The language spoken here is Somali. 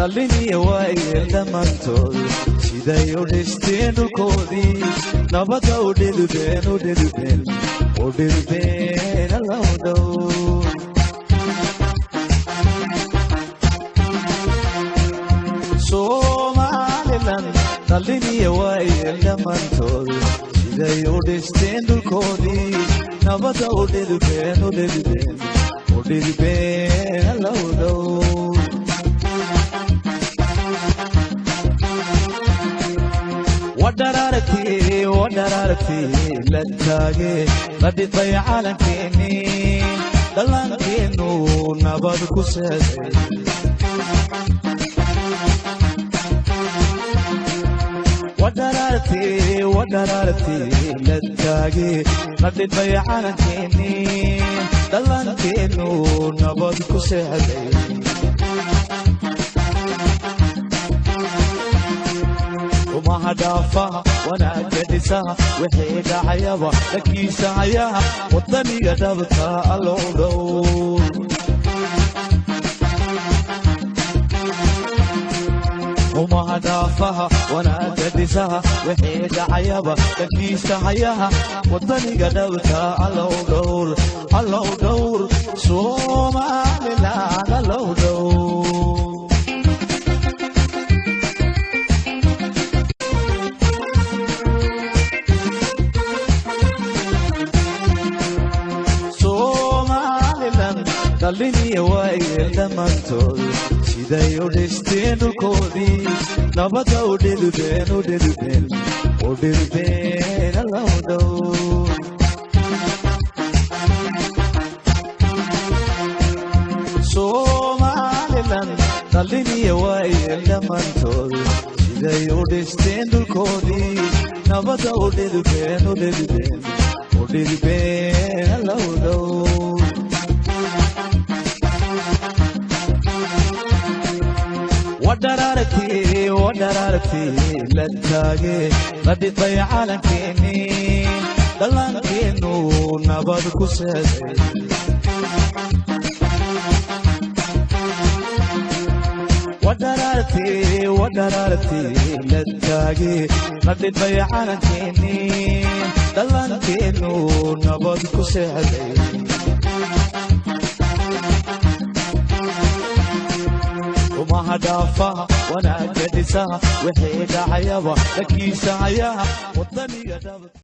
Dhaliniya waayeel dhammaantood siday u dhisteen dhulkoodii nabadda u dhidibeen u dhidibeen u dhidibeen allow dhow. Somaliland dhaliniya waayeel dhammaantood siday u dhisteen dhulkoodii nabadda u dhidibeen u dhidibeen u dhidibeen allow dhow. Wadharartii wadharartii la taage la dhitay calankeennii dhallaankeenu nabad ku seeday. Wadharartii wadharartii la taage la dhitay calankeennii dhallaankeenu nabad ku seexday. Umaha dhaafaha wanaagga dhisaha wixii dhacayaba dhankiisa hayaha wadaniga dhabta allow dhow. Umaha dhaafaha wanaagga dhisaha wixii dhacayaba dhankiisa hayaha wadaniga dhabta allow dhowr allow dhowr Somaliland allow dhow. Somaliland dhaliniya waayeel dhammaantood siday u dhisteen dhulkoodii nabadda u dhidibeen u dhidibeen u dhidibeen allow dhow. Somaliland dhaliniya waayeel dhammaantood siday u dhisteen dhulkoodii nabadda u dhidibeen u dhidibeen u dhidibeen allow dhow. Wadharartii wadharartii la taage la dhitay calankeennii dhallaankeenu nabad ku seeday. Wadharartii wadharartii la taage la dhitay calankeennii dhallaankeenu nabad ku seexday. Umaha dhaafaha wanaagga dhisaha wixii dhacayaba dhankiisa hayaha wadaniga dhabta.